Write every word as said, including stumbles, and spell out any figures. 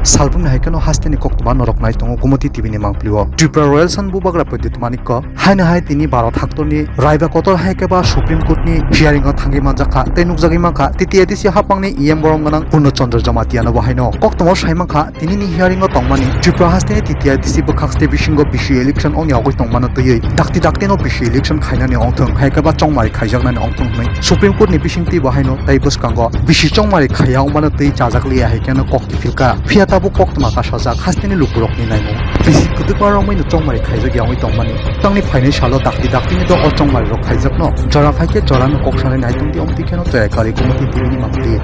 Salbumni hai kheno hasteni koktwma norok nai tongo Gumoti T V ni mangpili o. Tripura Royal Sun bubagra Pradyut Manikko haino hai tini Bharat haktorni raiba kotor hai khe ba Supreme Court ni hearing o thangwi manjakha tei nukjagwi mankha T T A D C haphangni E M borom gwnang Purno Chandra Jamatia no bo haino. Koktwma sai mankha tini ni hearing o tongmani Tripura hasteni T T A D C bwkhak state bisingo bisi election ongya ogwi tongmano twiwi dakti dakti no bisi election khainani ongthwng hai khe ba chongmari khaijaknani ongthwng hwnwi Supreme Court ni bisingtwi bo haino tei bwskango bisi chongmari khaiya wngmano twi chajak liya hai kheno kok kiphilka. Phiya tabuk koktwma kasajak hasteni lukurokni naimung. Bisi kwtwkma romwi no chongmari khaijak ya wngwi tongmani. Tangni phainai salo dakti daktini do o chongmari rok khaijakno jora phai khe jorano kok sanai naitung di omtwi kheno toya kari Gumoti T V ni mangpili.